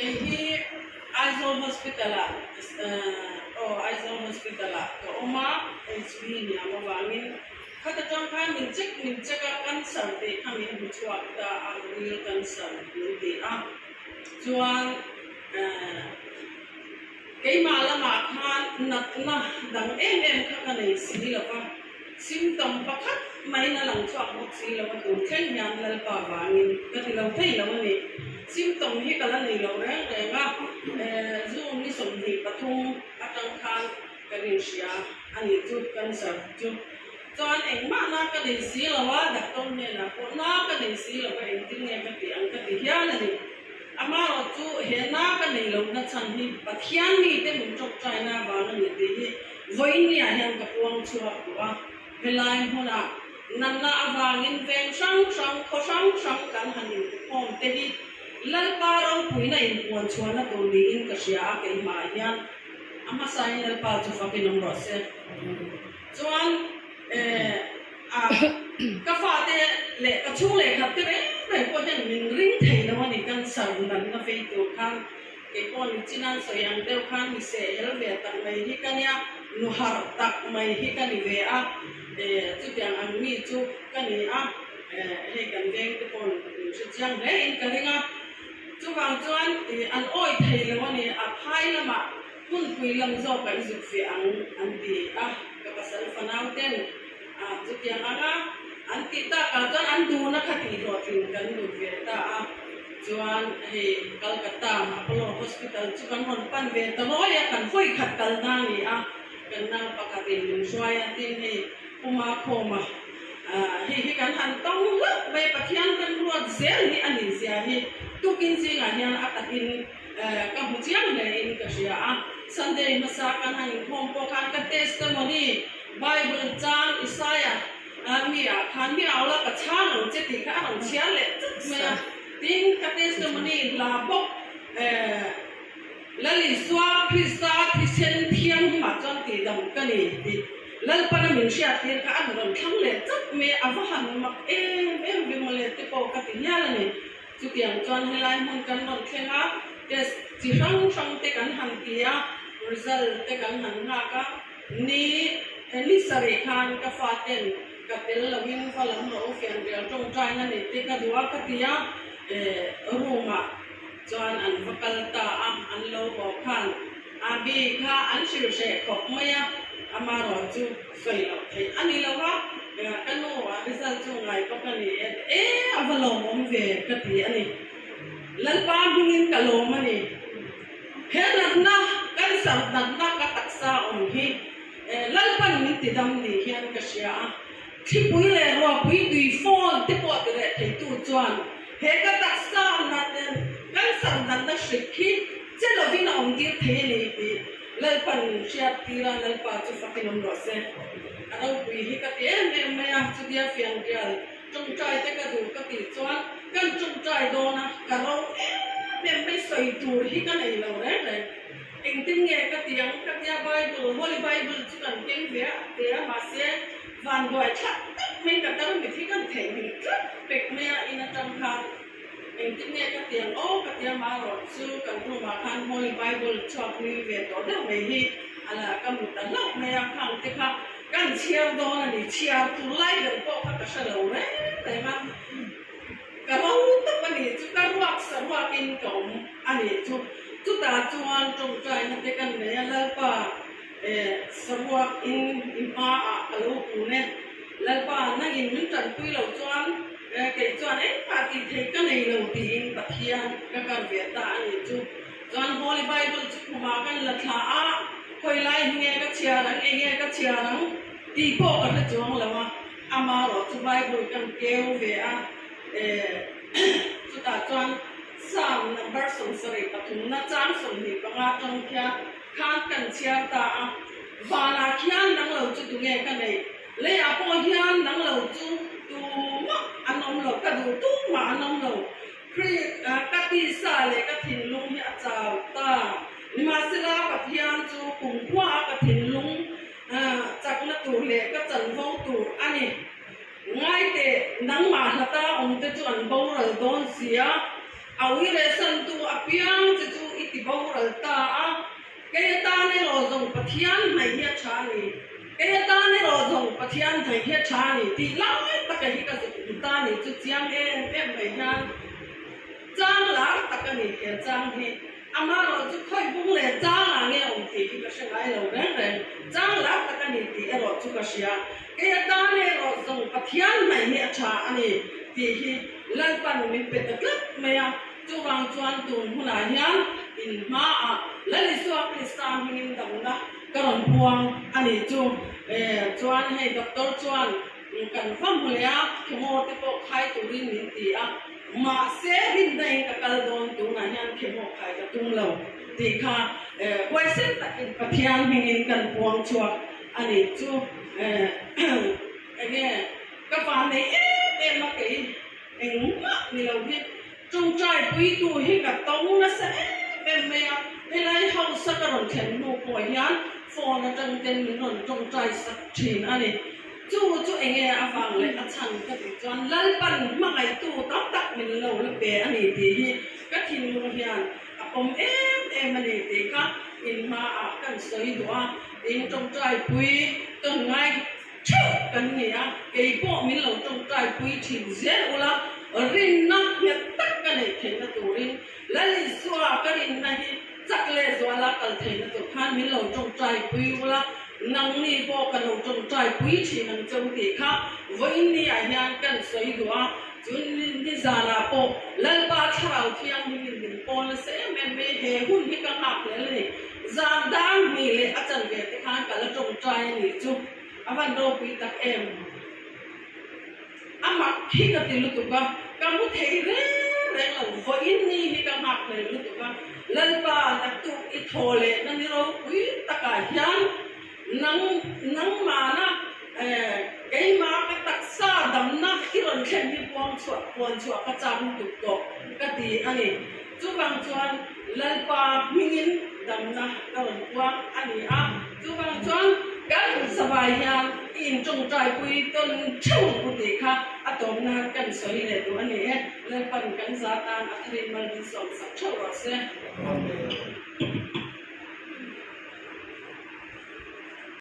Kei hi Aizawl Hospital ah aw Aizawl Hospital ah ka awm a, HB niam avangin khata tang khan min check min check a, cancer tih kha min hmu chhuak ta a, ril cancer min ti a, chuan keimah lamah khan natna dang em em kha ka nei si lo va. Symptom pakhat maiin a lang chhuak bawk si lo a tur thleng hian Lalpa vangin ka ti lo thei lo a ni. Symptom hi ka la nei lo reng reng a, June ni 23 atang khan kan inhria a nih chu cancer chu. Chuan engmah na ka nei si lo a, doctor hnenah pawh na ka nei si lo a engtin nge ka tih ang ka ti hial a ni. Amaherawh chu he na ka nei lohna chhan hi Pathian mite min tawngtaina avang a ni tih hi Vawiinniah hian ka puang chhuak duh a, helai hmunah natna avangin veng hrang hrang, khaw hrang hrang kan han inkhawm te hi Lalpa ropuina inpuan chhuahna tur niin ka hria a, keimahah hian a hmasain Lalpa chu fakin awm rawh se. Chuan eh a ka fate leh ka chhung lehkhat te reng reng pawh hian min ring thei lo a ni, cancer natna vei tur khan. Kei pawh ni chinan sawi ang deuh khan mi seh hel ve tak mai hi ka nia, nu harh tak mai hi ka ni ve a, eh chutiang ang mi chu ka ni a, eh hei kan veng te pawh min hre chiang hle in ka ring a, chuvang chuan ih an awi thei lo a ni, a phai lamah hmunpui lam zawk a i zuk ve ang an ti a, ka pasal fanau ten a chutiang ang a an tih takah chuan an duhna kha tihhlawhtlin kan duh ve ta a. Chuan hei Calcutta Apollo Hospital chu kan rawn pan ve ta lawi a, kan vawi khat kalna a ni a, kan nau pakhatin min hruai a, tin hei Puma Khawma hei hi kan han tawng hlauh mai a, Pathian kan ruat zel hi a nih zia hi tukin zingah hian a takin ka hmu chiang hle in ka hria a, Sunday hmasa kan han inkhawm pawh khan ka testimony Bible chang Isaiah Mi ah khan mi au la ka chhang ang che tih kha a rawn chhiar leh tlat mai a, tin ka testimony hla bawk Lal Isua Krista thisen thianghlimah chuan tihdam ka ni tih Lalpana min hriattir kha a rawn thlang leh tlat mai a, a va han mak em em ve mawle te pawh ka ti hial a ni. Chutiang chuan helai hmun kan rawn thleng a, test chi hrang hrang te kan han ti a, result te kan han nghak a. Ni, ni sarih khan ka faten ka tel loin va lam rawh u fianrial tawngtaina nei te ka duh a ka ti a, room ah chuan an va kal ta a, an lo haw khan Abi kha an hrilh hreh khawp mai a, amarawh chu sawi loh theih a ni lo a, ka nu a result chu ngai bawk a ni e, e a va lawmawm ve ka ti a ni, Lalpa hmingin ka lawm a ni. He natna, cancer natna ka taksa awm hi Lalpan min ti dam ni hian ka hria a, thlipui leh ruahpui tui fawn te pawh ti reh theitu chuan he ka taksa natna, cancer natna hrik hi che lovin a awm tir thei a ni tih Lalpan min hriat tir a, Lalpa chu fakin awm rawh se. A ropui hi ka ti em em mai a, chutia fianrial Tawngtai te ka duh ka tih chuan kan tawngtai dawn a, ka ro em em mai sawi tur hi ka nei lo reng reng. Engtin nge ka ti ang ka tia Bible, Holy Bible chu kan keng ve a ti a, mahse vanduai thlak tak mai ka tarmit hi kan theihnghilh tlat pek mai a in atang khan engtin nge ka ti ang aw ka tia marawh chu kan room ah khan Holy Bible chhuak hlui ve tawh deuh mai hi a la ka hmu ta hlauh mai a, khang te kha Kan chhiar dawn a ni, chhiar tur lai ber pawh kha ka hre lo reng reng a, ka ro tak a nih chu, ka ruak saruakin ka awm a nih chu. Chutah chuan tawngtaina te kan nei a, Lalpa eh saruakin i hmaah ka lo kun e, Lalpa nangin min tanpui loh chuan eh kei chuan engmah tih theih ka nei lo tiin Pathian ka kar ve ta a nih chu. Chuan Holy Bible chu khumah kan la thla a, khawi lai hi nge ka chhiar ang, eng nge ka chhiar ang tih pawh ka hre chuang lo a, amarawh chu Bible kan keu ve a, eh chutah chuan Psalm number 73 na chang 25 tang khian khan kan chhiar ta a, vanah khian nang lo chu tunge ka neih, leiah pawh hian nang lo chu tumah an awm lo, ka duh tumah an awm lo. Khrih, ka tisa leh ka thinlung hi a chau ta. Nimahsela, Pathian chu kumkhua ka thinlung chakna tur leh ka chanvo tur a ni. Ngaiteh, nangmah hlata awmte chu an boral dawn si a, a uirehsantu apiang che chu. boral ta a, Kei atan erawh zawng Pathian hnaih hi a tha a ni, kei atan erawh zawng Pathian hnaih hi a tha a ni tih lai taka hi ka zuk hmu ta ni chu chiang em em mai hian chang lar tak a ni he chang hi. Amaherawh chu khawi bung leh chang ah nge awm tih hi ka hre ngai lo reng reng, chang lar tak a ni tih erawh chu ka hria. Kei atan erawh zawng Pathian hnaih hi a tha a ni tih hi Lalpan min pe ta tlat mai a. Chuvang chuan tun hunah hian in hmaah Lal Isua Krista hmingin damna ka rawn puang a nih chu. Chuan hei doctor chuan kan va hmu leh a, chemo te pawh khai turin min ti a, mahse rinna-in ka kal dawn tunah hian chemo khai ka tum lo tih kha huaisen takin Pathian hmingin kan puang chhuak a nih chu. Enge ka vannei em em a kei engmah ni lo hi. Tawngtai puitu hi ka to nasa em em mai a, helai house a ka rawn thlen hnu pawh hian phone atang ten min rawn tawngtai sak thin a ni. Chu chu enge avang leh a chhan ka tih chuan Lalpan hmangaihtu tam tak min lo la pe a ni tih hi ka thinlung hian a pawm em em a ni tih kha in hmaah kan sawi duh a, in tawngtai pui tawn ngai Theuh kan ni a, kei pawh min lo tawngtai pui thin zel ula, rinna nghet tak ka neih theihna turin Lal Isua ka rinna hi chak leh zuala kal theihna tur khan min lo tawngtai pui ula, nangni pawh ka lo tawngtai pui thin ang che u tih kha vawiin ni ah hian kan sawi duh a, chu nizanah pawh Lalpa Thlarau Thianghlimin min pawl nasa em em mai, he hun hi ka nghak hlel a ni. Zan dar hnih leh a chan ve te khan ka la tawngtai a nih chu a van ropui tak em. A mak hi ka ti lutuk a, ka mu thei reng reng lo, vawiin ni hi ka nghak hlel lutuk a, Lalpa naktuk i thaw leh na ni ropui takah hian nang nangmahna eh keimah ka taksa damna i rawn thlen hi puang chhuah puan chhuah ka chak lutuk tawh ka ti a ni. Chuvang chuan Lalpa hmingin damna ka rawn puang a ni a, chuvang chuan kan zavai hian i intawngtaipui tawn theuh ang u tih kha a tawp nan kan sawi leh duh a ni e. Lalpan kan za tan a tharin mal min sawmsak theuh rawh se. Amen.